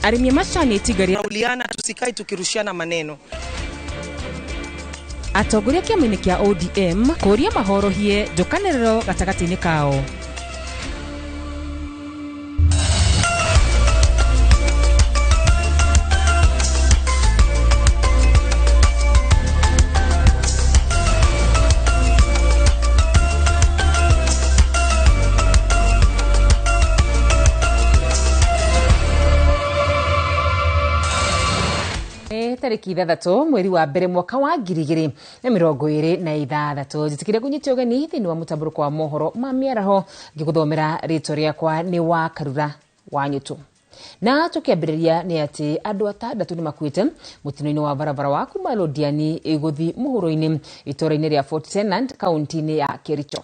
Arĩmi a macani itinga Uliana, tusikae tukirushiana maneno. Atongoria kĩama-inĩ kĩa ODM kũria mahorohie njũkanĩrĩro gatagatĩ-inĩ kao. Tarĩki 6 mweri wa mbere mwaka wa 2026 njitikire kũnyita ũgeni thĩinĩ wa mũtambũrũko wa mohoro ma mĩaraho ngĩgũthomera rĩtwa rĩakwa nĩ wa Karura wa Nyũtũ. Na tũkĩambĩrĩria nĩ atĩ andũ 6 nĩ makuĩte mũtino-inĩ wa barabara wa kuma Londiani gũthiĩ mũhuro-inĩ itũũra-inĩ rĩa Fort Tenant kaunti-inĩ ya Kericho.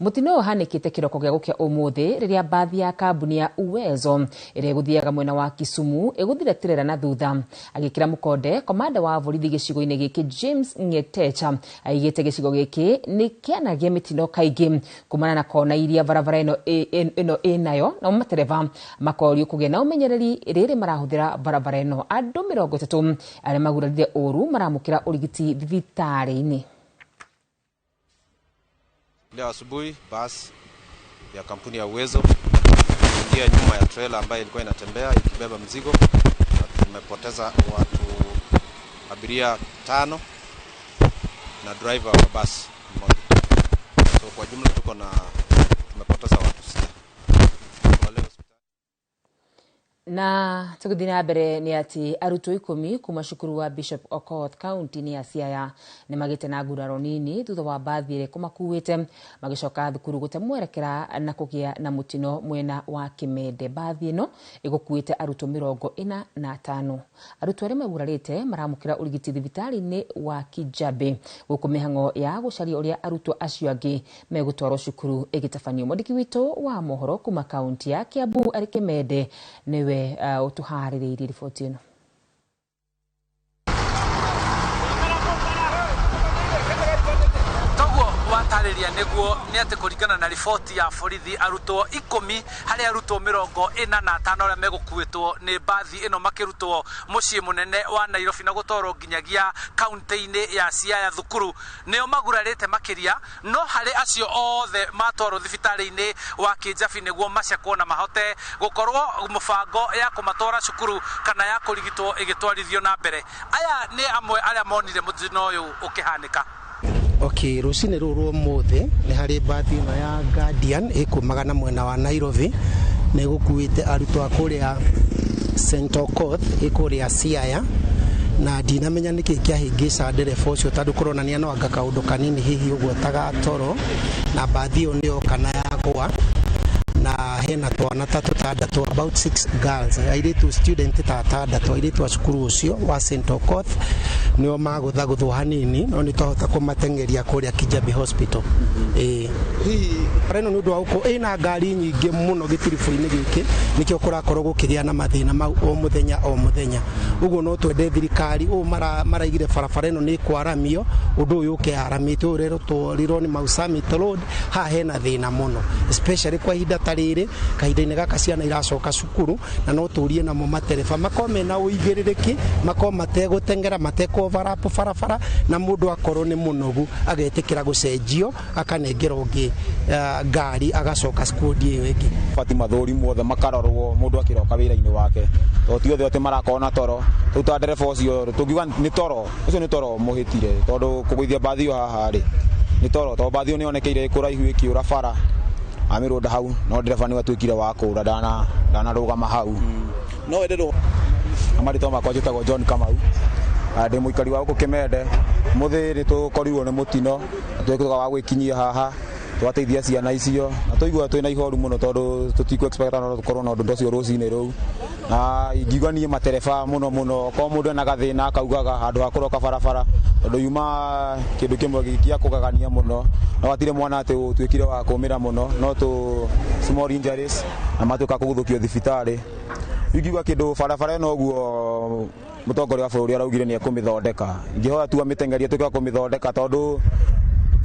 Mũtino ũhanĩkĩte kĩroko gĩa gũkĩa ũmũthĩ rĩrĩa mbathi ya kambuni ya Uwezo ĩrĩa ĩgũthiaga mwena wa Kisumu ĩgũthire tirera na thutha. Agĩkĩra mũkonde komanda wa borithi gĩcigo-inĩ gĩkĩ James Ng'etecha aigĩte gĩcigo gĩkĩ nĩ kĩanagia mĩtino kaingĩ kumana na kona iria barabara ĩno ĩnayo nao matereba makorio kũgĩa na ũmenyereri rĩrĩ marahũthĩra barabara ĩno. Andũ 30 arĩa magurarire ũru maramũkĩra ũrigiti thibitarĩ-inĩ. Leo asubuhi basi ya kampuni ya Uwezo iliingia nyuma ya trailer ambayo ilikuwa inatembea ikibeba mzigo, na tumepoteza watu abiria 5 na driver wa basi mmoja. So kwa jumla tuko na tumepoteza watu 6. Na tũgĩthiĩ na mbere nĩ atĩ arutwo 10 kuma cukuru wa Bishop Okoth kaunti-inĩ ya Siaya nĩ magĩte na nguraro nini thutha wa mbathi ĩrĩa ĩkũmakuĩte magĩcoka thukuru gũte mwerekera na kũgĩa na mũtino mwena wa Kimende. Mbathi ĩno ĩgũkuĩte arutwo 45. Arutwo arĩa magurarĩte maramũkĩra ũrigiti thibitarĩ-inĩ wa Kijabe gũkũ mĩhang'o ya gũcaria ũrĩa arutwo acio angĩ megũtwarwo cukuru ĩgĩtabanio. Mwandĩki witũ wa mohoro kuma kaunti ya Kiambu arĩ Kimende nĩwe ũtũharĩrĩirie riboti ĩno. Toguo watarĩria nĩguo nĩ atĩ kũringana na riboti ya borithi arutwo 10 harĩ arutwo 45 arĩa megũkuĩtwo nĩ mbathi ĩno makĩrutwo mũciĩ mũnene wa Nairobi na gũtwarwo nginyagia kaunti-inĩ ya Siaya thukuru nĩo magurarĩte makĩria, no harĩ acio othe matwarwo thibitarĩ-inĩ wa Kijabi nĩguo macekwo na mahote gũkorwo mũbango ya kũmatwara cukuru kana ya kũrigitwo ĩgĩtwarithio na mbere. Aya nĩ amwe arĩa monire mũtino ũyũ ũkĩhanĩka. Okay, rũcinĩ rũrũ rwa ũmũthĩ nĩ harĩ mbathi ĩno ya Guardian ĩkumaga na mwena wa Nairobi na ĩgũkuĩte arutwo a kũrĩa St. Okoth ĩkũrĩa Siaya, na ndinamenya nĩkĩ kĩahĩngĩca ndereba ũcio tondũ kũronania no anga kaũndũ kanini hihi ũguo ta gatoro, na mbathi ĩyo nĩyoka na yagũa na hena twana ta tũtandatũ, about 6 girls, airĩtu student ta atandatũ, airĩtu a cukuru ũcio wa St. Okoth nĩo magũthagũthwo hanini, no nĩ twahota kũmateng'eria kũrĩa Kijabe Hospital. Bara ĩno nĩ ũndũ wa gũkorwo ĩna ngari nyingĩ mũno gĩtiribũ-inĩ gĩkĩ, nĩkĩo kũrakorwo gũkĩgĩa na mathĩna mau o mũthenya o mũthenya. Ũguo no twende thirikari ũũ maraigire barabara ĩno nĩ ĩkwaramio, ũndũ ũyũ ũke yaramĩtwo, ũyũ ũrerwo Rironi Mau Summit Road, haha hena thĩna mũno especially kwa ihinda ta rĩrĩ, kahinda-inĩ gaka ciana iracoka cukuru, na no tũrie namo matereba makorwo mena ũigĩrĩrĩki, makorwo mategũteng'era, matekũ-overlap barabara, na mũndũ akorwo nĩ mũnogu agetĩkĩra gũcenjio akanengerwo ũngĩ ngari agacoka squad ĩyo ĩngĩ. Bati mathũri mothe makarorwo mũndũ akĩroka wĩra-inĩ wake, tondũ ti othe atĩ marakorwo na toro. Rĩu ta ndereba ũcio tũngiuga nĩ toro, ũcio nĩ toro mũhĩtire, tondũ kũgũithia mbathi ĩyo haha rĩ nĩ toro, tondũ mbathi ĩyo nĩyonekeire ĩkũraihu ĩkĩũra bara amĩrũnda hau, no ndereba nĩwe atuĩkire wa kũũra, ndanarũgama hau. No wende Na marĩtwa makwa njĩtagwo John Kamau, ndĩ mũikari wa gũkũ Kimende. Mũthĩ nĩ tũkorirwo nĩ mũtino, tuĩkaga wa gwĩkinyia haha twateithia ciana icio, na tũigua twĩna ihoru mũno tondũ tũtikũ expect no tũkorwo na ũndũ ũcio rũcinĩ rũu. Na ingiuga niĩ matereba mũno mũno, okorwo mũndũ ena gathĩna akaugaga handũ ha kũroka barabara, tondũ yuma kĩndũ kĩmwe gĩa kũgagania mũno, no hatirĩ mwana atĩ ũtuĩkire wa kũmĩra mũno, no tũ small injuries na matuĩka kũguthũkio thibitarĩ. Ingiuga kĩndũ barabara ĩno ũguo mũtongoria wa bũrũri araugire nĩ ekũmĩthondeka, ingĩhoya tu amĩteng'erie tuĩke wa kũmĩthondeka, tondũ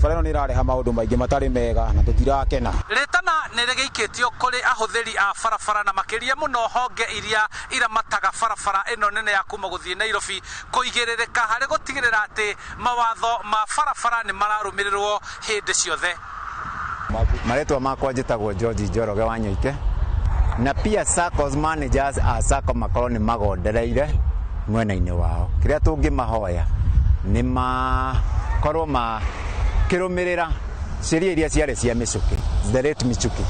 Bara ĩno nĩ ĩrareha maũndũ maingĩ matarĩ mega na tũtirakena. Rĩtana nĩ rĩgĩikĩtio kũrĩ ahũthĩri a barabara na makĩria mũno honge iria iramataga barabara ĩno nene ya kuma gũthiĩ Nairobi kũigĩrĩrĩka harĩ gũtigĩrĩra atĩ mawatho ma barabara nĩ mararũmĩrĩrwo hĩndĩ ciothe. Marĩtwa makwa njĩtagwo George Njoroge wa Nyoike, na pia SACCOs managers a SACCO makorwo nĩ magondereire mwena-inĩ wao. Kĩrĩa tũngĩmahoya nĩ makorwo makĩrũmĩrĩra sheria iria ciarĩ cia Michuki, the late Michuki,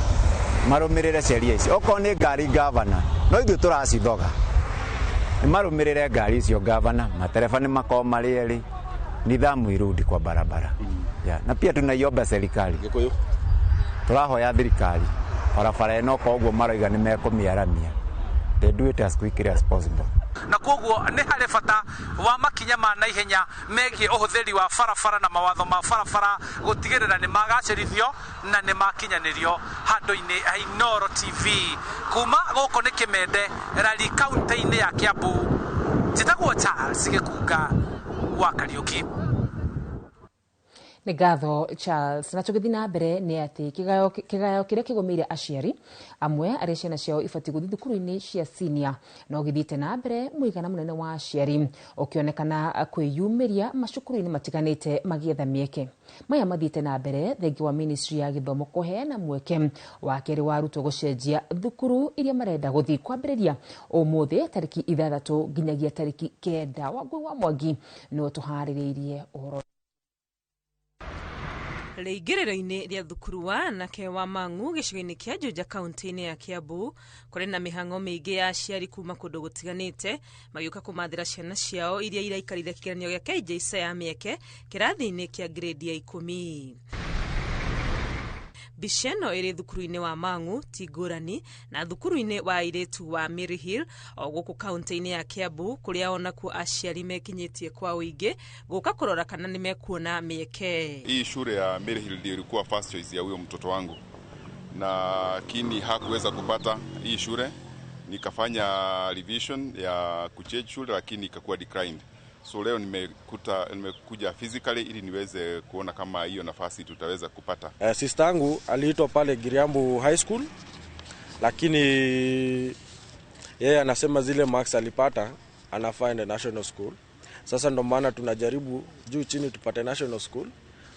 marũmĩrĩre sheria icio. Okorwo nĩ ngari gavana, no ithuĩ tũracithoga, nĩ marũmĩrĩre ngari icio gavana, matereba nĩ makorwo marĩ erĩ, nidhamu irudi kwa barabara. Yeah. Na pia tunaiomba serikali, tũrahoya thirikari barabara ĩno koguo maroiga nĩ mekũmĩaramia, they do it as quickly as possible. Na koguo nĩ harĩ bata wa makinya ma naihenya megiĩ ũhũthĩri wa barabara na mawatho ma barabara gũtigĩrĩra nĩ magacĩrithio na nĩ makinyanĩrio handũ-inĩ ha Inooro TV. Kuma gũkũ nĩ Kĩmende, Rari, kaunti-inĩ ya Kiambu, njĩtagwo Charles Gĩkunga wa Kariũki. Nĩ ngatho Charles. Na tũgĩthiĩ na mbere nĩ atĩ kĩgayo kĩrĩa kĩgũmĩire aciari amwe arĩa ciana ciao ibatiĩ gũthiĩ thukuru-inĩ cia senior no gĩthiĩte na mbere, mũigana mũnene wa aciari ũkĩonekana kwĩyumĩria macukuru-inĩ matiganĩte magĩetha mĩeke. Maya mathiĩte na mbere thengia wa ministry ya gĩthomo kũheana mweke wa kerĩ wa arutwo gũcenjia thukuru iria marenda gũthiĩ kwambĩrĩria ũmũthĩ tarĩki 6 nginyagia tarĩki 9. Wangui wa Mwangi nĩwe tũharĩrĩirie ũhoro. Rĩingĩrĩro-inĩ rĩa thukuru wa anake wa Mang'u gĩcigo-inĩ kĩa Juja kaunti-inĩ ya Kiambu kũrĩ na mĩhang'o mĩingĩ ya aciari kuma kũndũ gũtiganĩte magĩũka kũmathĩra ciana ciao iria iraikarire kĩgeranio gĩa KJSEA ya mĩeke kĩrathi-inĩ kĩa grade ya 10. Mbica ĩno ĩrĩ thukuru-inĩ wa Mang'u ti ngũrani na thukuru-inĩ wa airĩtu wa Maryhill o gũkũ kaunti-inĩ ya Kiambu kũrĩa onakuo aciari mekinyĩtie kwa ũingĩ gũka kũrora kana nĩ mekuona mĩeke. Hii shule ya Maryhill ndio ilikuwa first choice ya huyo mtoto wangu, lakini hakuweza kupata hii shule. Nikafanya revision ya kuchange shule lakini ikakuwa declined. So leo nimekuja physically ili niweze kuona kama hiyo nafasi tutaweza kupata. Sister yangu aliitwa pale Giriambu High School, lakini yeye anasema zile marks alipata anafaa ende national school. Sasa ndo maana tunajaribu juu chini tupate national school,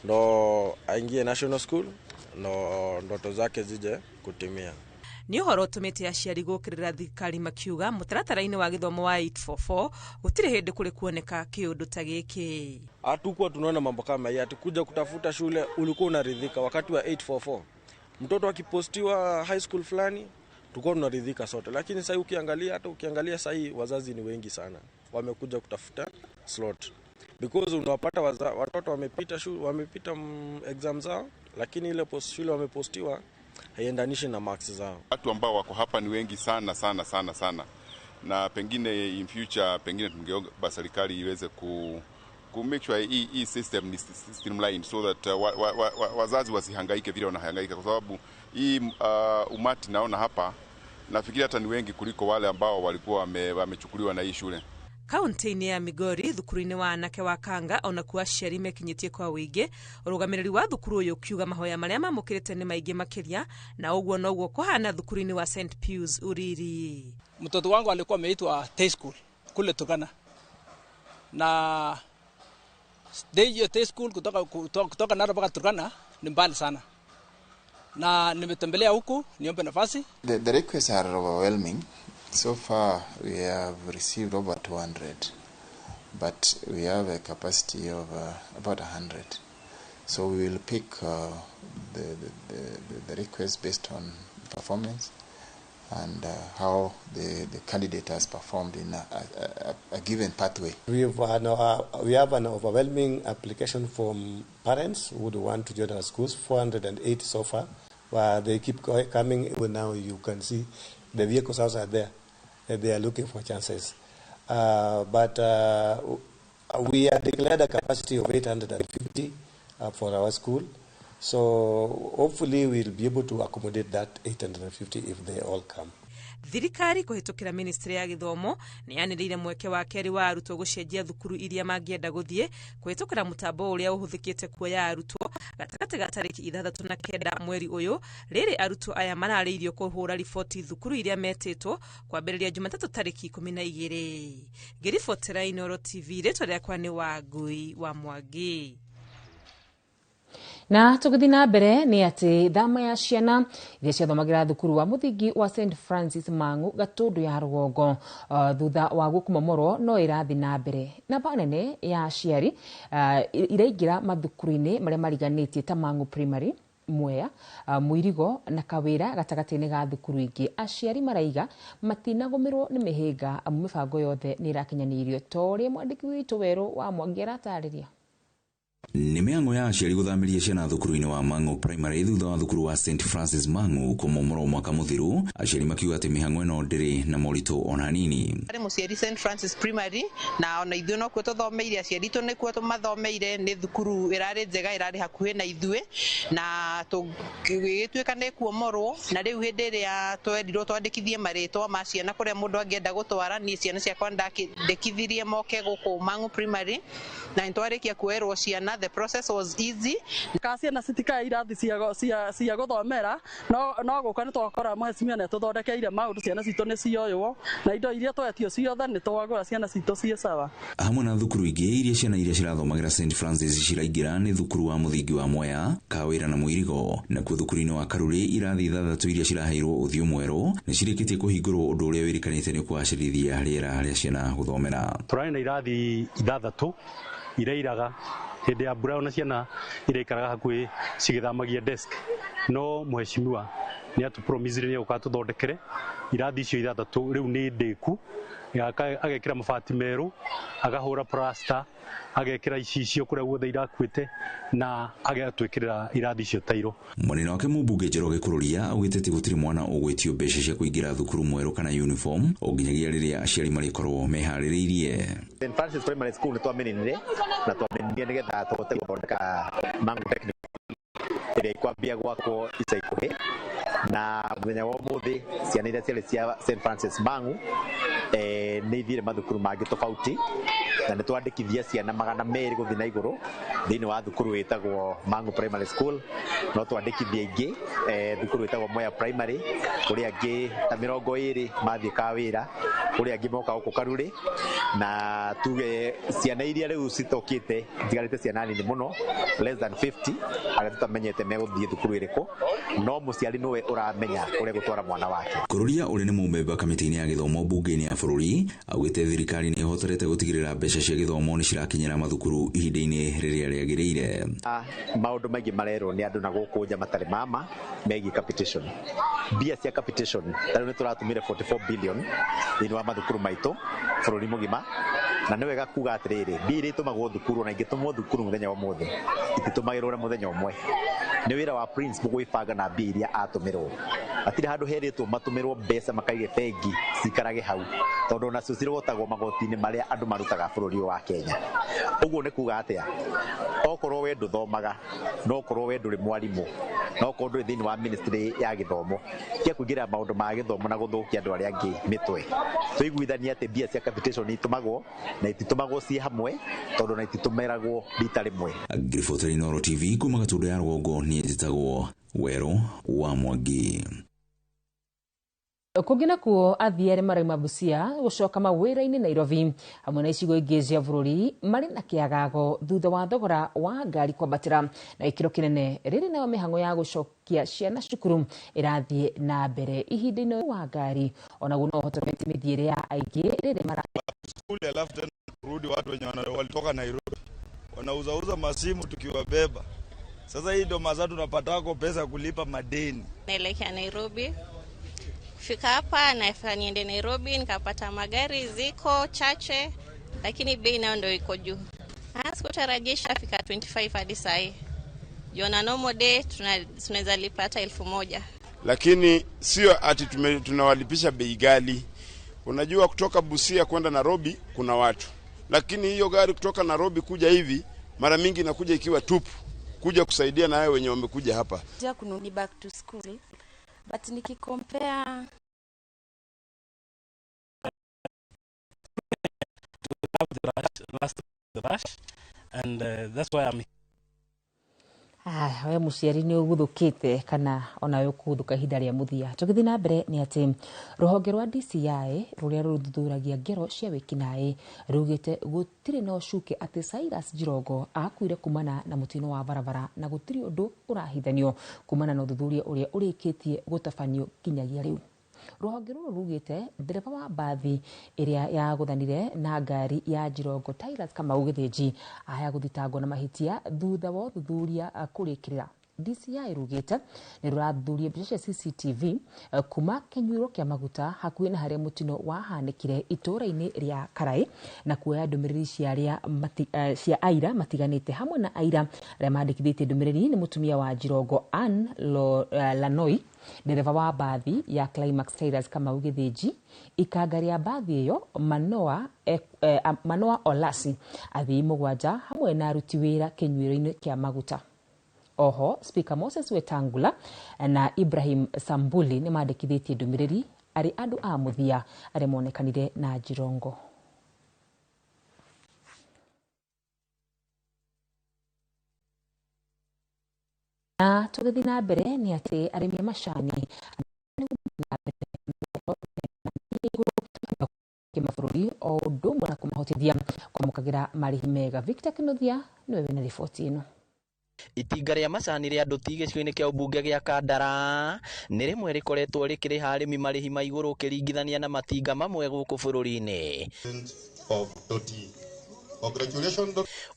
ndo aingie national school, ndo ndoto zake zije kutimia. Nĩ ũhoro ũtũmĩte aciari gũkĩrĩra thirikari makiuga mũtaratara-inĩ wa gĩthomo wa 844 gũtirĩ hĩndĩ kũrĩ kuoneka kĩũndũ ta gĩkĩ. Hatukuwa tunaona mambo kama haya, hatukuja kutafuta shule ulikuwa unaridhika wakati wa 844. Mtoto akipostiwa high school fulani tulikuwa tunaridhika sote, lakini sasa ukiangalia, hata ukiangalia sasa wazazi ni wengi sana wamekuja kutafuta slot, because unawapata watoto wamepita shule, wamepita exam zao, lakini ile post shule wamepostiwa haiendanishi na marks zao. Watu ambao wako hapa ni wengi sana sana sana sana, na pengine in future pengine tungeomba serikali iweze ku make sure hii system ni streamlined so that wazazi wasihangaike vile wanahangaika, kwa sababu hii umati naona hapa nafikiri hata ni wengi kuliko wale ambao walikuwa wamechukuliwa na hii shule. Kaunti-inĩ ya Migori thukuru-inĩ wa anake wa Kanga onakuo aciari mekinyĩtie kwa ũingĩ, ũrũgamĩrĩri wa thukuru ũyũ ũkiuga mahoya marĩa mamũkĩrĩte nĩ maingĩ makĩria, na ũguo noguo kũhana thukuru-inĩ wa St Pius Uriri. Mtoto wangu alikuwa ameitwa Tay School kule Turkana, na Tay School kutoka Narok mpaka Turkana ni mbali sana, na nimetembelea huku niombe nafasi. The requests are overwhelming. So far we have received over 200, but we have a capacity of about 100. So we will pick the request based on performance and how the candidate has performed in a given pathway. We have an overwhelming application from parents who would want to join our schools, 408 so far. But they keep coming. Even now you can see the vehicles outside there. They are looking for chances. But we have declared a capacity of 850 for our school. So hopefully we'll be able to accommodate that 850 if they all come. Thirikari kũhĩtũkĩra ministry ya gĩthomo nĩ yanĩrĩire mweke wa kerĩ wa arutwo gũcenjia thukuru iria mangĩenda gũthiĩ kũhĩtũkĩra mũtambo ũrĩa ũhũthĩkĩte kuoya arutwo gatagatĩ ga tarĩki 6 na 9 mweri ũyũ. Rĩrĩ arutwo aya mararĩirio kũhũra riboti thukuru iria metĩtwo kwambĩrĩria Jumatatũ tarĩki 12. Ngĩribotera Inooro TV, rĩtwa rĩakwa nĩ Wangui wa Mwangi. Na tũgĩthiĩ na mbere nĩ atĩ thama ya ciana iria ciathomagĩra thukuru wa mũthingi wa St Francis Mang'u Gatũndũ ya rũgongo thutha wa gũkũmomorwo no ĩrathiĩ na mbere. Namba nene ya aciari iraingĩra mathukuru-inĩ marĩa mariganĩtie ta Mang'u Primary, Mwea, Mũirigo na Kawĩra gatagatĩ-inĩ ga thukuru ingĩ. Aciari maraiga matinagũmĩrwo nĩ mĩhĩnga amu mĩbango yothe nĩ ĩrakinyanĩirio ta ũrĩa mwandĩki witũ Werũ wa Mwangi aratarĩria. Nĩ mĩhang'o ya aciari gũthamĩria ciana thukuru-inĩ wa Mang'u Primary thutha wa thukuru wa St Francis Mang'u kũmomorwo mwaka mũthiru. Aciari makiuga atĩ mĩhang'o ĩno ndĩrĩ na moritũ ona hanini. Arĩ mũciari St Francis Primary na ona ithuĩ nokuo tũthomeire, aciari itũ nĩkuo mathomeire. Nĩ thukuru ĩrarĩ njega, ĩrarĩ hakuhĩ na ithuĩ na tũgĩtuĩka nĩ kuomorwo. Na rĩu hĩndĩ ĩrĩa twerirwo twandĩkithie marĩtwa ma ciana kũrĩa mũndũ angĩenda gũtwara, niĩ ciana ciakwa ndandĩkithirie moke gũkũ Mang'u Primary na nĩtwarĩkia kuoerwo ciana. The process was easy. Ka ciana citikae irathi cia gũthomera no gũka nĩ twakora mheshimiwa nĩ tũthondekeire maũndũ, ciana citũ nĩ cioywo na indo iria twetio ciothe nĩ twagũra, ciana citũ ciĩ sawa. Hamwe na thukuru ingĩ iria ciana iria cirathomagĩra St Francis ciraingĩra nĩ thukuru wa mũthingi wa Mwea, Kawĩra na Mũirigo. Nakuo thukuru-inĩ wa Karuri irathi 6 iria ciraheirwo ũthiũ mwerũ nĩ cirĩkĩtie kũhingũrwo, ũndũ ũrĩa wĩrĩkanĩte nĩ kũgacĩrithia rĩera rĩa ciana gũthomera. Tũrarĩ na irathi 6 irairaga hĩndĩ ya mbura, ona ciana iraikaraga hakuhĩ cigĩthamagia desk, no mheshimiwa nĩ atũpromisire nĩ egũka tũthondekere irathi icio 6. Rĩu nĩ ndĩku, agekĩra mabati merũ, agahũra plaster, agekĩra icicio kũrĩa guothe irakuĩte na agatwĩkĩrĩra irathi icio tairo. Mwanene wake mũmbunge Njoroge Kururia augĩte atĩ gũtirĩ mwana ũgwĩtio mbeca cia kũingĩra thukuru mwerũ kana uniform o nginyagia rĩrĩa aciari marĩkorwo meharĩrĩirie. St Francis Primary School nĩ twamĩninire na twamĩninire nĩgetha tũhote gũthondeka Mang'u Technical ĩrĩa ĩkwambia gwakwo ica ikuhĩ. Na mũthenya wa ũmũthĩ ciana iria ciarĩ cia St Francis Mang'u nĩ ithiire mathukuru mangĩ tofauti na nĩ twandĩkithia ciana 200 gũthiĩ na igũrũ thĩinĩ wa thukuru ĩtagwo Mang'u Primary School. No twandĩkithia ingĩ thukuru ĩtagwo Mwea Primary, kũrĩa angĩ ta 20 mathiĩ Kawĩra, kũrĩa angĩ moka gũkũ Karuri. Na tuge ciana iria rĩu citokĩte itigarĩte ciana nini mũno, less than 50, arĩa tũtamenyete megũthiĩ thukuru ĩrĩkũ, no mũciari nĩwe ũramenya ũrĩa gũtwara mwana wake. Kururia ũrĩa nĩ mũmemba kamĩtĩ-inĩ ya gĩthomo mbunge-inĩ ya bũrũri augĩte thirikari nĩ ĩhotorete gũtigĩrĩra mbeca cia gĩthomo nĩ cirakinyĩra mathukuru ihinda-inĩ rĩrĩa rĩagĩrĩire. Maũndũ maingĩ marerwo nĩ andũ na gũkũ nja matarĩ mama megiĩ capitation. Mbia cia capitation ta rĩu nĩ tũratũmire 44 billion thĩinĩ wa mathukuru maitũ bũrũri mũgima, na nĩ wega kuga atĩrĩrĩ, mbia iria itũmagwo thukuru ona ingĩtũmwo thukuru mũthenya wa ũmũthĩ ititũmagĩrwo na mũthenya ũmwe. Nĩ wĩra wa principal gwĩbanga na mbia iria atũmĩrwo. Hatirĩ handũ herĩtwo matũmĩrwo mbeca makaige bengi cikarage hau, tondũ onacio cirogotagwo magoti-inĩ marĩa andũ marutaga bũrũri wa Kenya. Ũguo nĩ kuga atĩa? Okorwo we ndũthomaga, no okorwo we ndũrĩ mwarimũ, no okorwo ndũrĩ thĩinĩ wa ministry ya gĩthomo, tiga kũingĩrĩra maũndũ ma gĩthomo na gũthũkia andũ arĩa angĩ mĩtwe. Tũiguithanie atĩ mbia cia capitation itũmagwo na ititũmagwo ciĩ hamwe, tondũ na ititũmĩragwo rita rĩmwe. Ngiribotera Inooro TV kuma Gatũndũ ya rũgongo, niĩ njĩtagwo Werũ wa Mwangi. Kũngĩ nakuo athii arĩa marauma Busia gũcoka mawĩra-inĩ Nairobi hamwe na icigo ingĩ cia bũrũri marĩ na kĩagago thutha wa thogora wa ngari kwambatĩra na gĩkĩro kĩnene. Rĩrĩ nayo mĩhang'o ya gũcokia ciana cukuru ĩrathiĩ na mbere ihinda-inĩ wa ngari onaguo no ũhotomete mĩthiĩre ya aingĩ rĩrĩ mara skuli, alafu tena kurudi watu wenye walitoka Nairobi wanauzauza masimu tukiwabeba. Sasa hii ndo masaa tunapatako pesa kulipa madeni. Naelekea Nairobi. Kufika hapa nafaa niende Nairobi, nikapata magari ziko chache lakini bei nayo ndio iko juu. Sikutarajia ishafika 25 hadi saa hii. Jona normal day tunaweza lipa hata 1000. Lakini sio ati tunawalipisha bei ghali. Unajua kutoka Busia kwenda Nairobi kuna watu, lakini hiyo gari kutoka Nairobi kuja hivi mara mingi inakuja ikiwa tupu, kuja kusaidia na hao wenye wamekuja hapa. Ni back to school, but nikicompare have the rush, last the rush, and that's why I'm Ah, we muciari nĩ ũguthũkĩte kana onawe ũkũguthũka ihinda rĩa mũthia. Tũgĩthiĩ na mbere nĩ atĩ rũhonge rwa DCI rũrĩa rũthuthuragia ngero cia wĩkinaĩ rugĩte gũtirĩ na ũcuke atĩ Cyrus Jirongo akuire kumana na mũtino wa barabara na gũtirĩ ũndũ ũrahithanio kumana na ũthuthuria ũrĩa ũrĩkĩtie gũtabanio nginyagia rĩu. Rũhonge rũrũ rugĩte ndereba wa mbathi ĩrĩa yagũthanire na ngari ya Jirongo Titus Kamau Gĩthĩnji aya gũthitangwo na mahĩtia thutha wa ũthuthuria kũrĩkĩrĩra. DCI rugĩte nĩ rũrathuthuria mbica cia CCTV kuma kĩnyuĩro kĩa maguta hakuhĩ na harĩa mũtino wahanĩkire itũũra-inĩ rĩa Karai na kuoya ndũmĩrĩri cia aira matiganĩte hamwe na aira arĩa mandĩkithĩtie ndũmĩrĩri nĩ mũtumia wa Jirongo Ann Lanoi, ndereba wa mbathi ya Climax Titus Kamau Gĩthĩnji, ikanga rĩa mbathi ĩyo Manoa Olasi, athii mũgwanja hamwe na aruti wĩra kĩnyuĩro-inĩ kĩa maguta. Oho, Speaker Moses Wetangula na Ibrahim Sambuli nĩ mandĩkithĩtie ndũmĩrĩri arĩ andũ a mũthia arĩa monekanire na Jirongo. Na tũgĩthiĩ na mbere nĩ atĩ arĩmi a macani kĩmabũrũri o ũndũ ũmwe na kũmahotithia kwamũkagĩra marĩhi mega. Victor Kinuthia nĩwe wĩna riboti ĩno. Itinga rĩa macani rĩa Ndũti gĩcigo-inĩ kĩa ũmbunge gĩa Kandara nĩ rĩmwe rĩkoretwo rĩkĩrĩha arĩmi marĩhi ma igũrũ ũkĩringithania na matinga mamwe gũkũ bũrũri-inĩ.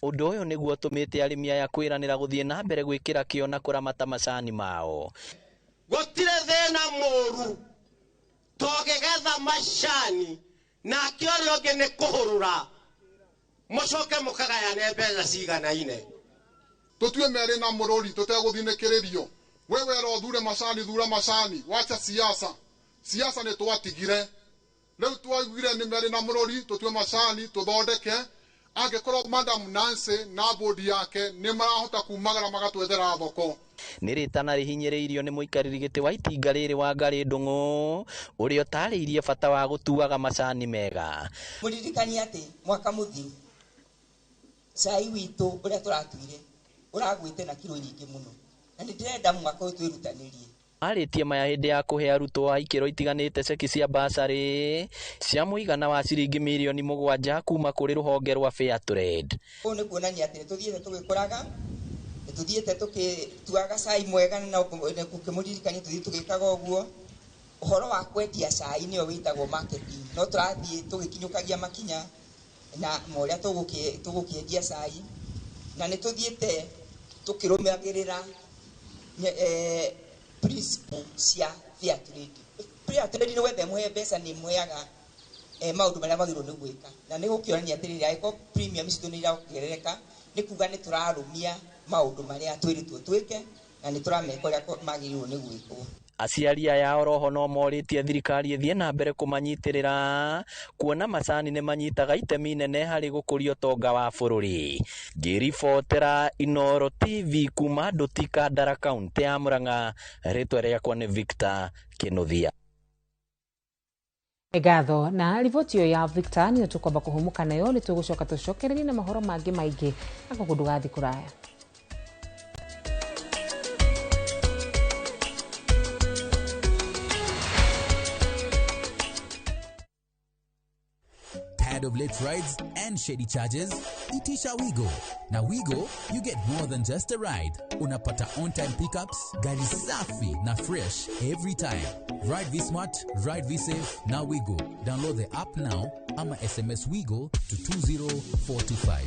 Ũndũ ũyũ nĩguo ũtũmĩte arĩmi aya kwĩranĩra gũthiĩ na mbere gwĩkĩra kĩo na kũramata macani mao. Gũtirĩ thĩna mũru tũngĩgetha macani nake ũrĩa ũngĩ nĩ kũhũrũra mũcoke mũkagayane mbeca ciganaine. Tutue mere na murori tuteguthinikiririo. We wera uthure macani thura macani, wacha siasa. Siasa ni twatigire. Riu twaiguire ni mere na murori tutue macani tuthondeke. Angikorwo Madam Nancy na board yake ni marahota kumagara magatwethera thoko. Nĩ rĩtana rĩhinyĩrĩirio nĩ mũikarĩri gĩtĩ wa itinga rĩrĩ wa Ngarĩ Ndung'u ũrĩa ũtarĩirie bata wa gũtuaga macani mega. Mũririkanie atĩ mwaka mũthiru cai witũ ũrĩa tũratuire ũragwĩte na kiro nyingĩ mũno na nĩ ndĩrenda mwaka ũyũ twĩrutanĩrie. Arĩtie maya hĩndĩ ya kũhe arutwo a ikĩro itiganĩte ceki cia basarĩ cia mũigana wa ciringi mirioni 7 kuma kũrĩ rũhonge rwa Fair Trade. Ũũ nĩ kuonania atĩ nĩtũthiĩte tũgĩkũraga, nĩtũthiĩte tũgĩtuaga cai mwega na gũkĩmũririkania tũthiĩ tũgĩkaga ũguo. Ũhoro wa kwendia cai nĩyo wĩtagwo marketing, no tũrathiĩ tũgĩkinyũkagia makinya na ma ũrĩa tũgũkĩendia cai, na nĩtũthiĩte tũkĩrũmagĩrĩra principle cia fair trade. Fair trade nĩ wethe mũhe mbeca nĩ mũheaga maũndũ marĩa magĩrĩirwo nĩ gwĩka, na nĩ gũkĩonania atĩrĩrĩ angĩkorwo premium citũ nĩ irongerereka nĩ kuga nĩ tũrarũmia maũndũ marĩa twĩrĩtwo twĩke na nĩ tũrameka ũrĩa magĩrĩirwo nĩ gwĩkwo. Aciari aya oroho no morĩtie thirikari ĩthiĩ na mbere kũmanyitĩrĩra kuona macani nĩ manyitaga itemi inene harĩ gũkũria ũtonga wa bũrũri. Ngĩribotera Inooro TV kuma Ndũti Kandara kaũntĩ ya Murang'a, rĩtwa rĩakwa nĩ Victor Kinuthia. Ngatho na riboti ĩyo ya Victor nĩyo tũkwamba kũhũmũka nayo, nĩ tũgũcoka tũcokererie na mahoro mangĩ maingĩ na koguo ndũgathiĩ kũraya. Tired of late rides and shady charges? Itisha Wigo. Na Wigo, you get more than just a ride. Unapata on-time pickups, gari safi na fresh every time. Ride V-Smart, ride V-Safe, na Wigo. Download the app now ama SMS Wigo to 20425.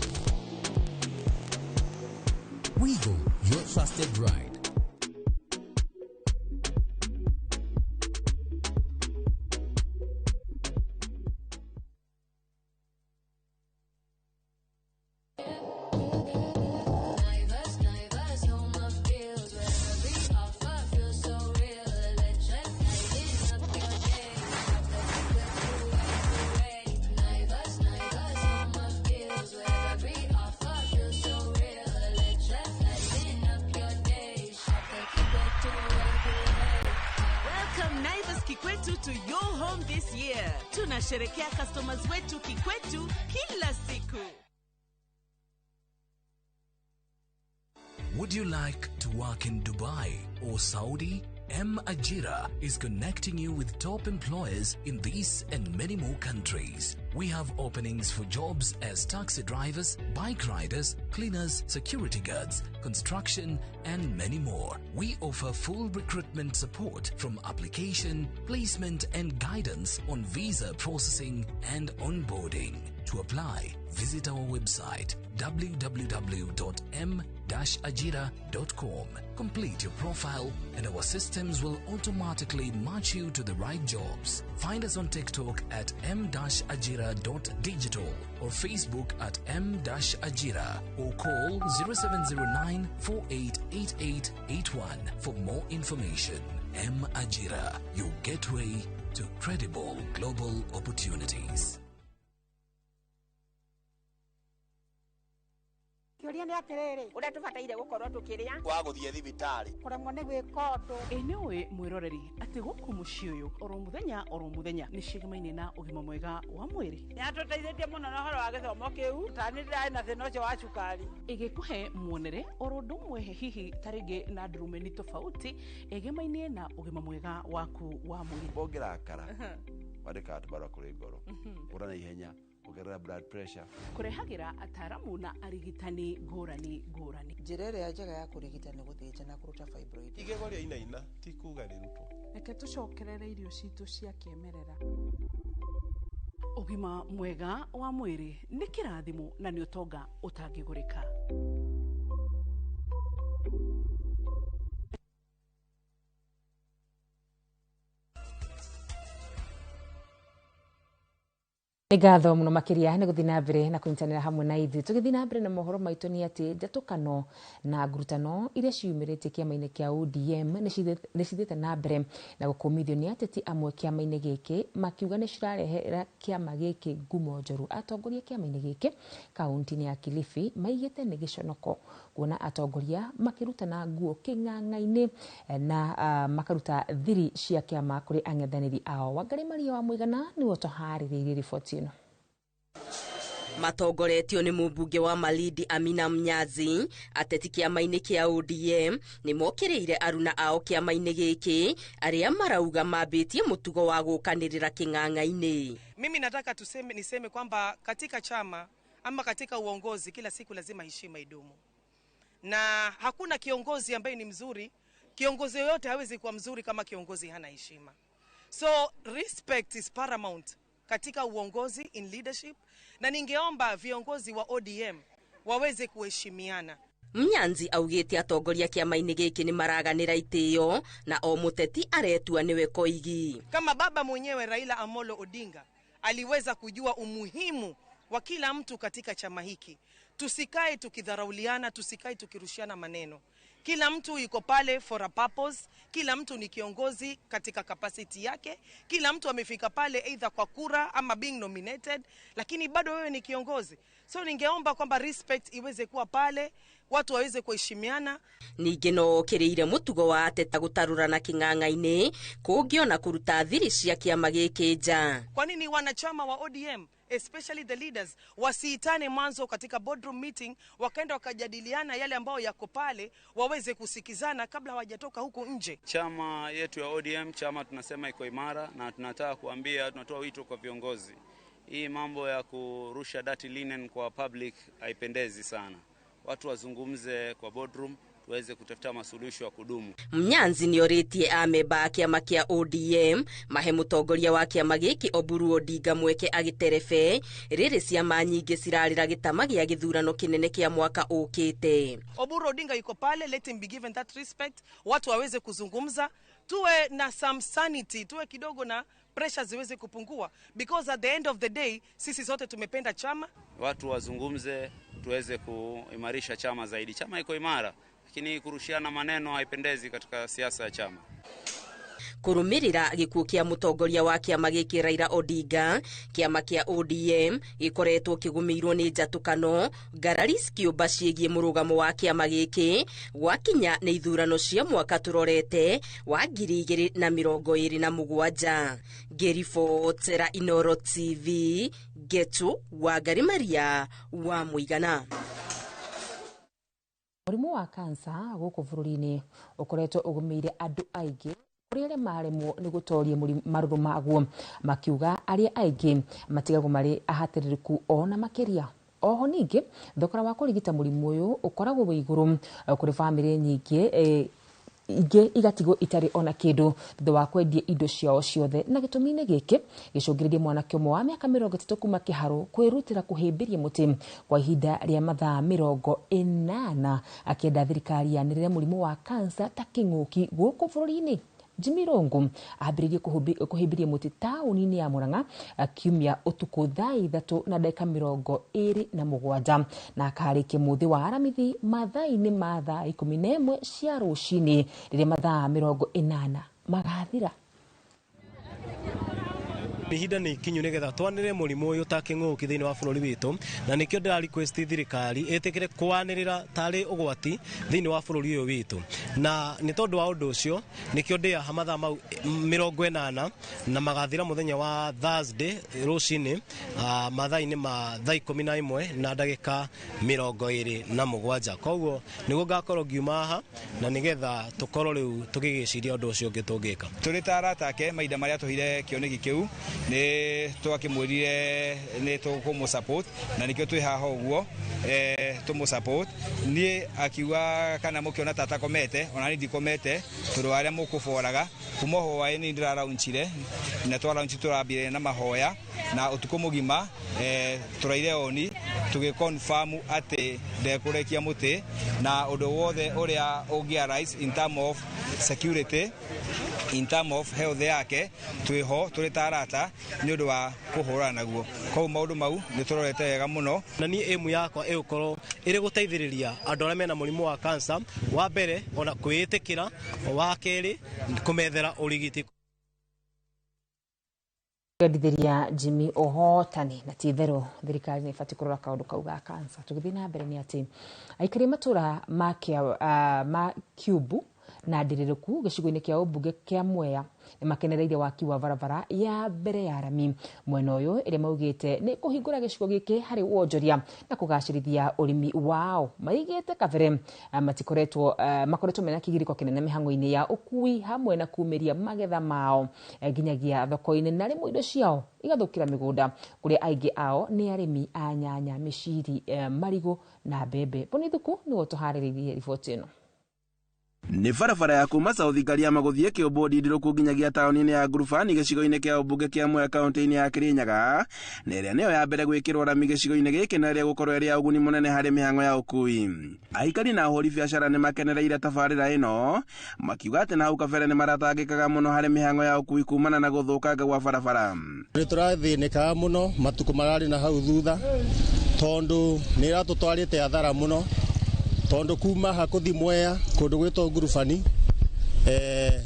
Wigo, your trusted ride. Welcome Naivas Kikwetu to your home this year. Tunasherekea customers wetu kikwetu kila siku. Would you like to work in Dubai or Saudi? M Ajira is connecting you with top employers in these and many more countries. We have openings for jobs as taxi drivers, bike riders, cleaners, security guards, construction, and many more. We offer full recruitment support from application, placement, and guidance on visa processing and onboarding. To apply, visit our website www.m-ajira.com. Complete your profile and our systems will automatically match you to the right jobs. Find us on TikTok at m-ajira.digital or Facebook at m-ajira or call 0709 488881 for more information. M Ajira, your gateway to credible global opportunities. Kĩũria nĩ atĩrĩrĩ, ũrĩa tũbataire gũkorwo tũkĩrĩa wa gũthiĩ thibitarĩ kũremwo nĩ gwĩka ũndũ. Ĩ nĩ ũĩ mwĩroreri atĩ gũkũ mũciĩ ũyũ oro mũthenya oro mũthenya nĩ cigemaine na ũgima mwega wa mwĩrĩ. Nĩ atũteithĩtie mũno na ũhoro wa gĩthomo kĩu, ta nĩ ndĩrarĩ na thĩna ũcio wa cukari. Ĩgĩkũhe muonere oro ũndũ ũmwe hihi ta rĩngĩ na ndurumeni tofauti ĩgemainie na ũgima mwega waku wa mwĩrĩ. Ũngĩrakara wandĩkaga tũbarũa kũrĩ ngoro ũra na ihenya ongerera blood pressure. Kũrehagĩra ataramu na arigitani ngũrani ngũrani. Njĩra ĩrĩa njega ya kũrigita nĩ gũthĩnja na kũruta fibroid. Igego rĩa inaina ti kuga rĩrutwo. Reke tũcokerere irio citũ cia kĩmerera. Ũgima mwega wa mwĩrĩ nĩ kĩrathimo na nĩ ũtonga ũtangĩgũrĩka. Nĩ ngatho mũno makĩria nĩ gũthiĩ na mbere na kũnyitanĩra hamwe na ithuĩ. Tũgĩthiĩ na mbere na mohoro maitũ nĩ atĩ njatũkano na ngurutano iria ciumĩrĩte kĩama-inĩ kĩa ODM nĩ cithiĩte na mbere na gũkũmithio nĩ ateti amwe kĩama-inĩ gĩkĩ makiuga nĩ cirarehera kĩama gĩkĩ ngumo njũru. Atongoria kĩama-inĩ gĩkĩ kaunti-inĩ ya Kilifi maigĩte nĩ gĩconoko kuona atongoria makĩrutana nguo kĩng'ang'a-inĩ na makaruta thiri cia kĩama kũrĩ ang'ethanĩri ao. Wangari Maria wa Mũigana nĩwe ũtũharĩrĩirie riboti ĩno. Matongoretio nĩ mũmbunge wa Malindi Amina Mnyazi, ateti kĩama-inĩ kĩa ODM nĩ mokĩrĩire aruna ao kĩama-inĩ gĩkĩ arĩa marauga mambĩtie mũtugo wa gũkanĩrĩra kĩng'ang'a-inĩ. Mimi nataka tuseme, niseme kwamba katika chama ama katika uongozi kila siku lazima heshima idumu, na hakuna kiongozi ambaye ni mzuri. Kiongozi yoyote hawezi kuwa mzuri kama kiongozi hana heshima. So respect is paramount katika uongozi, in leadership, na ningeomba viongozi wa ODM waweze kuheshimiana. Mnyanzi augĩte atongoria kĩama-inĩ gĩkĩ nĩ maraganĩra itĩo na o mũteti aretua nĩwe koigi. Kama baba mwenyewe Raila Amolo Odinga aliweza kujua umuhimu wa kila mtu katika chama hiki. Tusikae tukidharauliana, tusikae tukirushiana maneno. Kila mtu yuko pale for a purpose, kila mtu ni kiongozi katika capacity yake, kila mtu amefika pale either kwa kura ama being nominated, lakini bado wewe ni kiongozi. So ningeomba kwamba respect iweze kuwa pale, watu waweze kuheshimiana. Ningĩ no okĩrĩire mũtugo wa ateta gũtarũrana kĩng'ang'a-inĩ kũngĩona kũruta thiri cia kĩama gĩkĩ nja. Kwa nini wanachama wa ODM, especially the leaders, wasiitane mwanzo katika boardroom meeting, wakaenda wakajadiliana yale ambayo yako pale, waweze kusikizana kabla hawajatoka huku nje? Chama yetu ya ODM, chama tunasema iko imara, na tunataka kuambia, tunatoa wito kwa viongozi. Hii mambo ya kurusha dirty linen kwa public haipendezi sana. Watu wazungumze kwa boardroom tuweze kutafuta masuluhisho ya kudumu. Mnyanzi nĩorĩtie amemba a kĩama kĩa ODM mahe mũtongoria wa kĩama gĩkĩ Oburu Odinga mweke agĩterebe rĩrĩ ciama nyingĩ cirarĩra gĩtama gĩa gĩthurano kĩnene kĩa mwaka ũkĩte. Oburu Odinga yuko pale, let him be given that respect, watu waweze kuzungumza, tuwe na some sanity, tuwe kidogo na pressure ziweze kupungua, because at the end of the day sisi sote tumependa chama. Watu wazungumze tuweze kuimarisha chama zaidi. Chama iko imara, lakini kurushiana maneno haipendezi katika siasa ya chama. Kũrũmĩrĩra gĩkuũ kĩa mũtongoria wa kĩama gĩkĩ Raila Odinga, kĩama kĩa ODM gĩkoretwo kĩgũmĩirwo nĩ njatũkano ngarari cikiũmba ciĩgiĩ mũrũgamo wa kĩama gĩkĩ gwakinya nĩ ithurano cia mwaka tũrorete wa 2027. Ngĩribotera Inooro TV, Ngetu Wangari Maria wa Mũigana. Mũrimũ wa kansa gũkũ bũrũri-inĩ ũkoretwo ũgũmĩire andũ aingĩ, kũrĩ arĩa maremwo nĩ gũtoria marũrũ maguo, makiuga arĩa aingĩ matigagwo marĩ ahatĩrĩrĩku ona makĩria. Oho ningĩ thogora wa kũrigita mũrimũ ũyũ ũkoragwo wĩ igũrũ kũrĩ bamĩrĩ nyingĩ, ingĩ igatigwo itarĩ ona kĩndũ thutha wa kwendia indo ciao ciothe. Na gĩtũmi-inĩ gĩkĩ gĩcũngĩrĩrie mwanake ũmwe wa mĩaka 30 kuma Kĩharũ kwĩrutĩra kũhĩmbĩria mũtĩ kwa ihinda rĩa mathaa 80 akĩenda thirikari yanĩrĩre mũrimũ wa kansa ta kĩng'ũki gũkũ bũrũri-inĩ. Jimmy Rongo ambĩrĩirie kũhĩmbĩria mũtĩ taũni-inĩ ya Murang'a kiumia ũtukũ thaa 3:27 na akarĩkia mũthĩ wa Aramithi mathaa-inĩ ma thaa 11 cia rũcinĩ rĩrĩa mathaa 80 magathira. Ihinda nĩ ikinyu nĩgetha twanĩrĩre mũrimũ ũyũ ta kĩng'ũki thĩinĩ wa bũrũri witũ, na nĩkĩo ndĩra request thirikari ĩtĩkĩre kwanĩrĩra tarĩ ũgwati thĩinĩ wa bũrũri ũyũ witũ. Na nĩ tondũ wa ũndũ ũcio nĩkĩo ndĩaha mathaa mau 80 na magathira mũthenya wa Thursday rũcinĩ mathaa-inĩ ma thaa 11:27. Koguo nĩguo ngakorwo ngiuma haha na nĩgetha tũkorwo rĩu tũgĩgĩciria ũndũ ũcio ũngĩ tũngĩka. Tũrĩ ta arata ake mahinda marĩa tũhire kĩoneki kĩu nĩ twakĩmwĩrire nĩ tũkũmũ support na nĩkĩo twĩ haha ũguo tũmũ support. Niĩ akiuga kana mũkĩona tata komete, ona niĩ ndikomete tondũ wa arĩa mũkũboraga kuma hwaĩ-inĩ ndĩraraunchire na twaraunchi tũrambire na mahoya na ũtukũ mũgima tũraire oni tũgĩ confirm atĩ ndekũrekia mũtĩ na ũndũ wothe ũrĩa ũngĩ arise in term of security, in term of health yake twĩho tũrĩ ta arata nĩ ũndũ wa kũhũrana naguo. Koguo maũndũ mau nĩ tũrorete wega mũno. Na niĩ aim yakwa ĩgũkorwo ĩrĩ gũteithĩrĩria andũ arĩa mena mũrimũ wa cancer, wa mbere ona kwĩĩtĩkĩra, wa kerĩ kũmethera ũrigiti. Kwendithĩria Jimmy ũhotani na ti itherũ thirikari nĩ ĩbatiĩ kũrora kaũndũ kau ga kansa. Tũgĩthiĩ na mbere nĩ atĩ aikari a matũũra ma Kiumbu na Ndĩrĩrĩku gĩcigo-inĩ kĩa ũmbunge kĩa Mwea nĩ makenereire waki wa barabara ya mbere ya rami mwena ũyũ ĩrĩa maugĩte nĩ kũhingũra gĩcigo gĩkĩ harĩ wonjoria na kũgacĩrithia ũrĩmi wao. Maigĩte kabere matikoretwo makoretwo mena kĩgirĩko kĩnene mĩhang'o-inĩ ya ũkui hamwe na kumĩria magetha mao nginyagia thoko-inĩ, na rĩmwe indo ciao igathũkĩra mĩgũnda kũrĩa aingĩ ao nĩ arĩmi a nyanya, mĩciri, marigũ na mbembe. Boni Thuku nĩwe ũtũharĩrĩirie riboti ĩno. Nĩ barabara ya kuma South Ngariama gũthiĩ Kĩũmbũ Ndindirũku nginyagia taũni-inĩ ya Ngurubani gĩcigo-inĩ kĩa ũmbunge kĩa Mwea kaũntĩ-inĩ ya Kirinyaga, na ĩrĩa nĩyo ya mbere gwĩkĩrwo rami gĩcigo-inĩ gĩkĩ na ĩrĩa gũkorwo ĩrĩ ya ũguni mũnene harĩ mĩhang'o ya ũkui. Aikari na ahũri biacara nĩ makenereire tabarĩra ĩno, makiuga atĩ na hau kabere nĩ maratangĩkaga mũno harĩ mĩhang'o ya ũkui kumana na gũthũkanga gwa barabara. Nĩ tũrathĩnĩkaga mũno matukũ mararĩ na hau thutha tondũ nĩ ĩratũtwarĩte athara mũno tondu kuma ha kuthi Mwea kundu gwitwo Ngurubani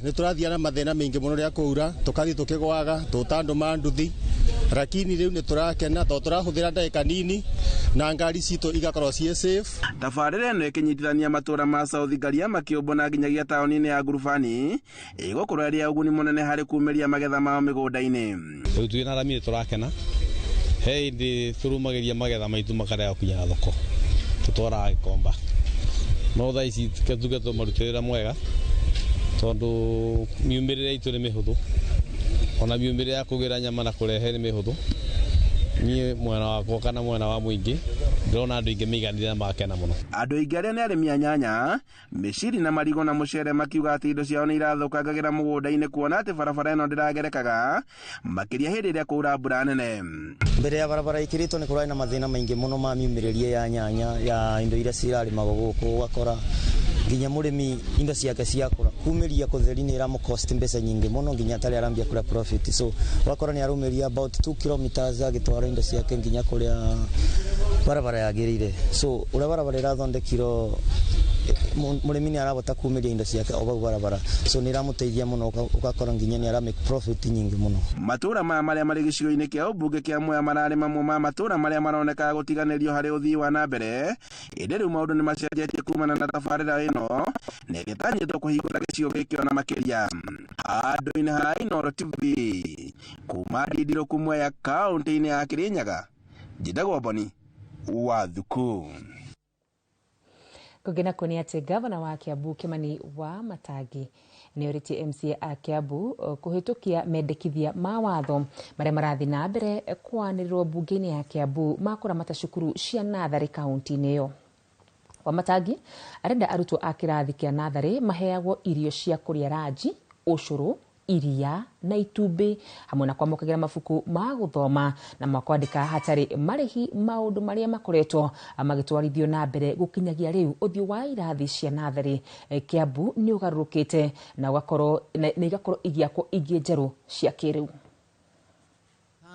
ni turathia na mathina maingi muno ria kuura tukathi tukigwaga tuta andu ma nduthi, lakini riu ni turakena to turahuthira ndagika nini na ngari citu igakorwo ciĩ safe. Tabarĩra ĩno ĩkĩnyitithania matũũra ma South Ngariama, Kĩũmbũ na nginyagia taũni-inĩ ya Ngurubani ĩgũkorwo ĩrĩ ya ũguni mũnene harĩ kumĩria magetha mao mĩgũnda-inĩ. Rĩu twĩna rami nĩ tũrakena, he hĩndĩ tũrumagĩria magetha maitũ makarega gũkinya thoko tũtwaraga gĩkomba, no thaa ici tuge tũmarutĩrĩra mwega tondũ miumĩrĩre itũ nĩ mĩhũthũ, ona miumĩrĩre ya kũgĩra nyama na kũrehe nĩ mĩhũthũ. Niĩ mwena wakwa kana mwena wa mũingĩ ndĩrona andũ aingĩ maiganĩire na magakena mũno. Andũ aingĩ arĩa nĩ arĩmi a nyanya, mĩciri na marigũ na mũcere makiuga atĩ indo ciao nĩ irathũkangagĩra mũgũnda-inĩ kuona atĩ barabara ĩno ndĩragerekaga makĩria hĩndĩ ĩrĩa kwaura mbura nene. Mbere ya barabara ĩkĩrĩtwo nĩ kũrarĩ na mathĩna maingĩ mũno ma miumĩrĩrie ya nyanya ya indo iria cirarĩmagwo gũkũ, ũgakora nginya mũrĩmi indo ciake ciakũra kumĩria kũtheri nĩ ĩramũ cost mbeca nyingĩ mũno nginya atarĩ arambia kũrĩa profit, so ũgakora nĩ araumiria about 2 kilometers agĩtwara indo ciake nginya kũrĩa barabara yagĩrĩire. So ũrĩa barabara ĩrathondekirwo Mũrĩmi nĩ arahota kumĩria indo ciake o bau barabara, so nĩ ĩramũteithia mũno, ũgakora nginya nĩ ara make profit nyingĩ mũno. Matũra maya marĩa marĩ gĩcigo-inĩ kĩa ũmbunge kĩa Mwea mararĩ mamwe ma matũra marĩa maronekaga gũtiganĩrio harĩ ũthii wa na mbere, ĩndĩ rĩu maũndũ nĩ macenjetie kumana na tabarĩra ĩno na ĩrĩa ĩtanyĩtwo kũhingũra gĩcigo gĩkĩ ona makĩria. Handũ-inĩ ha Inooro TV kuma Ndindirũku Mwea kaũntĩ-inĩ ya Kirinyaga, njĩtagwo Boni wa Thuku. Kũngĩ nakuo nĩ atĩ gavana wa Kiambu Kimani wa Matangi nĩ orĩtie MCA a Kiambu kũhĩtũkia mendekithia ma watho marĩa marathiĩ na mbere kwanĩrĩrwo mbunge-inĩ ya Kiambu ma kũramata cukuru cia natharĩ kaunti-inĩ ĩyo. Wamatangi arenda arutwo a kĩrathi kĩa natharĩ maheagwo irio cia kũrĩa ranji, ũcũrũ, iria na itumbĩ hamwe na kwamũkagĩra mabuku ma gũthoma na ma kwandĩka hatarĩ marĩhi, maũndũ marĩa makoretwo magĩtwarithio na mbere gũkinyagia rĩu ũthiũ wa irathi cia natharĩ Kiambu nĩ ũgarũrũkĩte na ũgakorwo na igakorwo igĩakwo ingĩ njerũ cia kĩrĩu.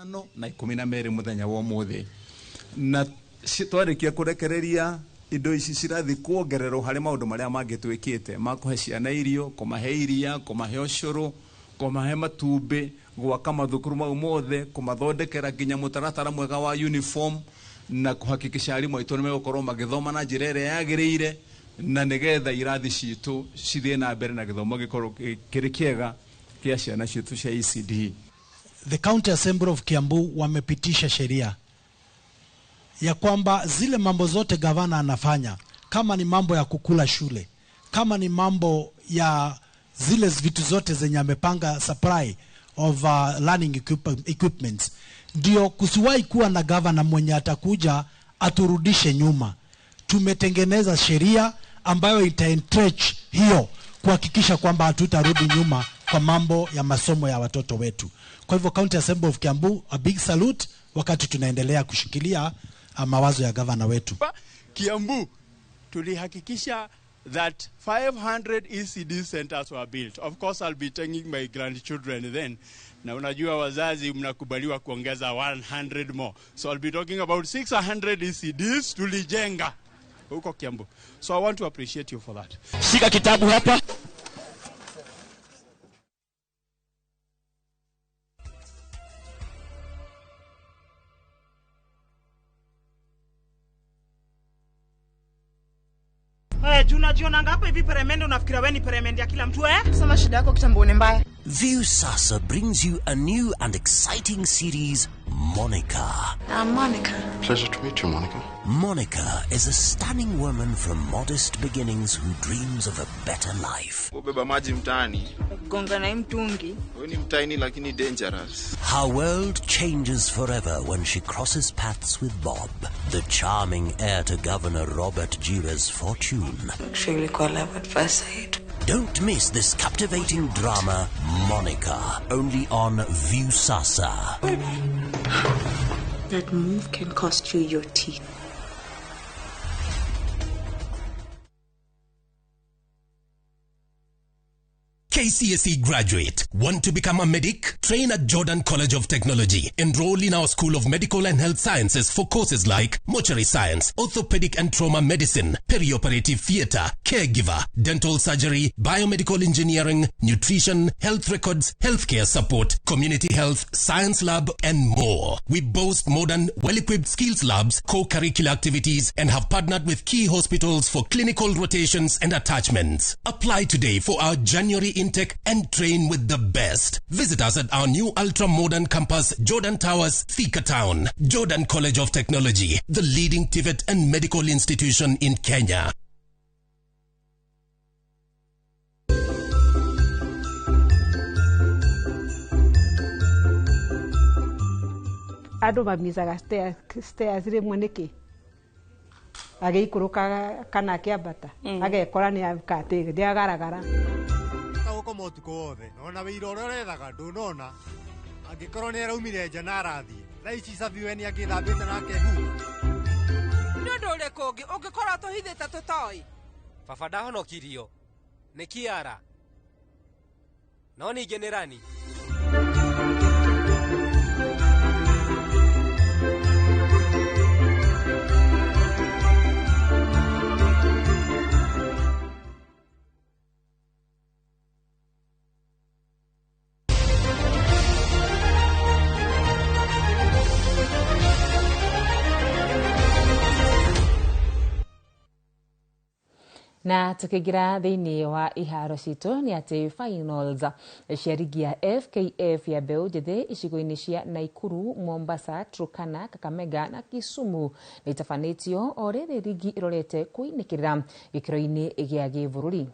5:12 mũthenya wa ũmũthĩ, na twarĩkia kũrekereria indo ici cirathi kuongererwo harĩ maũndũ marĩa mangĩ twĩkĩte ma kũhe ciana irio, kũmahe iria, kũmahe ũcũrũ, kũmahe matumbĩ, gwaka mathukuru mau mothe, kũmathondekera nginya mũtaratara mwega wa uniform na kũhakikisha arimũ aitũ nĩ megũkorwo magĩthoma na njĩra ĩrĩa yagĩrĩire, na nĩgetha irathi citũ cithiĩ na mbere na gĩthomo gĩkorwo kĩrĩ kĩega kĩa ciana citũ cia ECD. The County Assembly of Kiambu wamepitisha sheria ya kwamba zile mambo zote gavana anafanya, kama ni mambo ya kukula shule, kama ni mambo ya zile vitu zote zenye amepanga supply of learning equipments, ndio kusiwahi kuwa na gavana mwenye atakuja aturudishe nyuma. Tumetengeneza sheria ambayo ita entrench hiyo kuhakikisha kwamba hatutarudi nyuma kwa mambo ya masomo ya watoto wetu. Kwa hivyo County Assembly of Kiambu, a big salute wakati tunaendelea kushikilia mawazo ya gavana wetu. Kiambu tulihakikisha that 500 ECD centers were built. Of course I'll be taking my grandchildren then. Na unajua wazazi mnakubaliwa kuongeza 100 more. So I'll be talking about 600 ECDs tulijenga huko Kiambu. So I want to appreciate you for that. Shika kitabu hapa. Unajionanga hapa hivi peremende, unafikiria wewe ni peremende ya kila mtu eh? Sema shida yako kitambo ni mbaya. Viusasa brings you a new and exciting series, Monica. I'm Monica. Pleasure to meet you, Monica. Monica is a stunning woman from modest beginnings who dreams of a better life. Ubeba maji mtaani. Gonga na mtungi. Wewe ni mtaini lakini dangerous. Her world changes forever when she crosses paths with Bob, the charming heir to Governor Robert Jira's fortune. Actually, love at first sight. Don't miss this captivating drama, Monica, only on Viusasa. That move can cost you your teeth. KCSE graduate. Want to become a medic? Train at Jordan College of Technology. Enroll in our School of Medical and Health Sciences for courses like mortuary science, orthopedic and trauma medicine, perioperative theater, caregiver, dental surgery, biomedical engineering, nutrition, health records, healthcare support, community health, science lab, and more. We boast modern, well-equipped skills labs, co-curricular activities, and have partnered with key hospitals for clinical rotations and attachments. Apply today for our January intake and train with the best. Visit us at our new ultra-modern campus, Jordan Towers, Thika Town. Jordan College of Technology, the leading TVET and medical institution in Kenya. Andũ mamicaga stairs rĩmwe nĩkĩ agĩikũrũka kana akĩambata agekora nĩ agaragara. Gũkoma ũtukũ wothe nona wĩira ũrĩa ũrethaga ndũnona angĩkorwo nĩ araumire nja na arathiĩ thaa ici cabi we nĩ angĩthambĩte na akehumba. Nĩ ũndũ ũrĩkũ ũngĩ ũngĩkorwo tũhithĩte tũtoĩ? Baba ndahonokirio nĩ Kiara no ningĩ nĩ Rani. Na tukiingira thiini wa iharo citũ nĩ atĩ finals cia rigi ya FKF ya mbeũ njĩthĩ icigo-inĩ cia Naikuru, Mombasa, Turkana, Kakamega na Kisumu nĩ itabanĩtio o rĩrĩ rigi ĩrorete kũinĩkĩrĩra gĩkĩro-inĩ gĩa gĩbũrũri.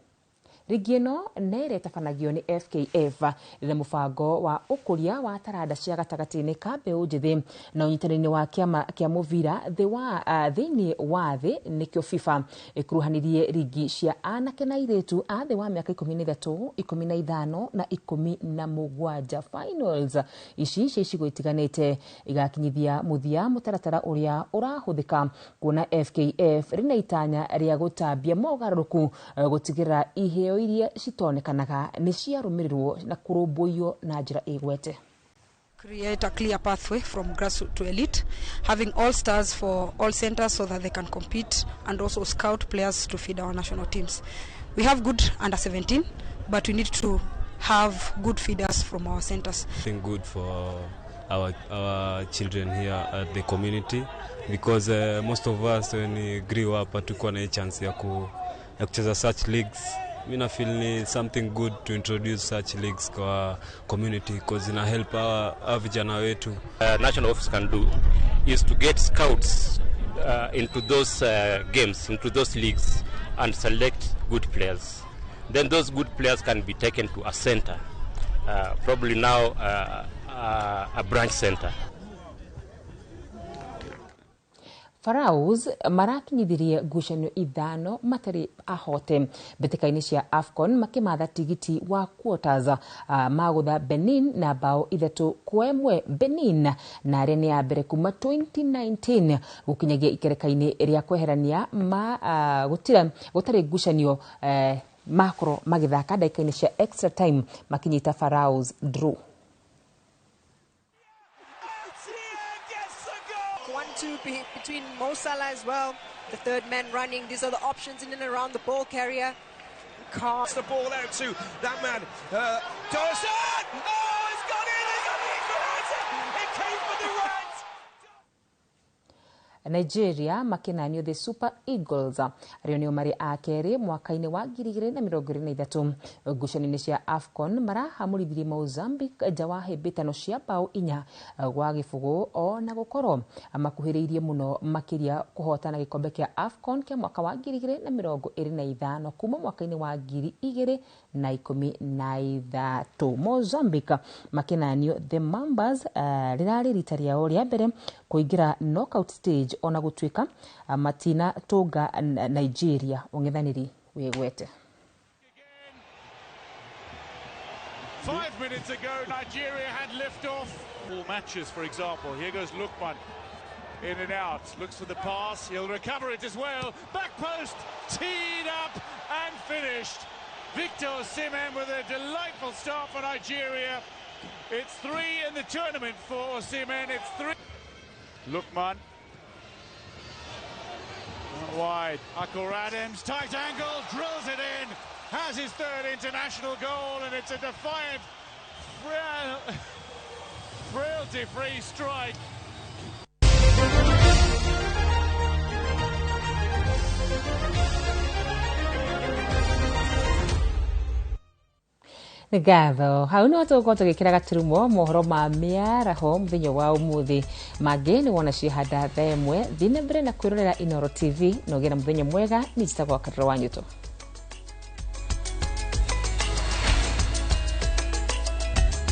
Rigi ĩno nĩ ĩrĩa ĩtabanagio nĩ FKF ĩrĩ na mũbango wa ũkũria wa taranda cia gatagatĩ-inĩ ka mbeũ njĩthĩ na ũnyitanĩri wa kĩama kĩa mũbira thĩinĩ wa thĩ nĩkĩo FIFA ĩkuruhanirie rigi cia anake na airĩtu a thĩ wa mĩaka 13, 15 na 17. Finals ici cia icigo itiganĩte igakinyithia mũthia mũtaratara ũrĩa ũrahũthĩka kuona FKF rĩna itanya rĩa gũtambia mogarũrũku gũtigĩrĩra iheo iria citonekanaga nĩ ciarũmĩrĩrwo na kũrũmbũiyo na njĩra ĩgwete. Create a clear pathway from grassroots to elite, having all stars for all centers so that they can compete and also scout players to feed our national teams. We have good under 17, but we need to have good feeders from our centers. Something good for our children here at the community, because most of us when we grew up hatukuwa na chance ya kucheza such leagues. Mi feel ni something good to introduce such leagues kwa community because ina help our vijana wetu. National office can do is to get scouts into those games, into those leagues, and select good players. Then those good players can be taken to a center, probably now a branch center. Pharaohs marakinyithirie ngucanio 5 matarĩ ahote mbĩtĩka-inĩ cia AFCON makĩmatha tigiti wa quarters magũtha Benin na bao 3-1 Benin na arĩa nĩ ya mbere kuma 2019 gũkinyagia ikereka-inĩ rĩa kweherania gũtarĩ ngucanio makorwo magĩthaka ndagĩka-inĩ cia extra time makinyita Pharaohs draw. 1-2 between Mo Salah as well, the third man running. These are the options in and around the ball carrier. Cards the ball out to that man, Dawson! Oh, it's gone in! They got the equaliser! It came from the right! Nigeria makinanio the Super Eagles arĩa nĩo marĩ a kerĩ mwaka-inĩ wa 2023 ngucanio-inĩ cia AFCON marahamũrithirie Mozambique nja wa hĩmbĩtano cia bao 4-0 ona gũkorwo makuhĩrĩirie mũno makĩria kũhotana gĩkombe kĩa AFCON kĩa mwaka wa 2025 kuma mwaka-inĩ wa 2013. Mozambique makinanio the Mambas rĩrarĩ rita rĩao rĩa mbere kũingĩra knockout stage ona gũtuĩka matina tũnga Nigeria ũng'ethanĩri wĩgwete. 5 minutes ago, Nigeria had lift off. 4 matches, for example. Here goes Lookman. In and out. Looks for the pass. He'll recover it as well. Back post. Teed up and finished. Victor Osimhen with a delightful start for Nigeria. It's 3 in the tournament for Osimhen. It's 3. Lookman. Wide. Akor Adams, tight angle, drills it in. Has his 3rd international goal, and it's a defiant, frailty-free strike. Nĩ ngatho hau no tũgũkorwo tũgĩkĩra gaturumo mohoro ma mĩaraho mũthenya wa ũmũthĩ mangĩ nĩ wona ciĩhanda thaa 1 thiĩ na mbere na kwĩrorera Inooro TV na ũgĩe na mũthenya mwega. Niĩ njĩtagwo Karũra wa Nyũtũ.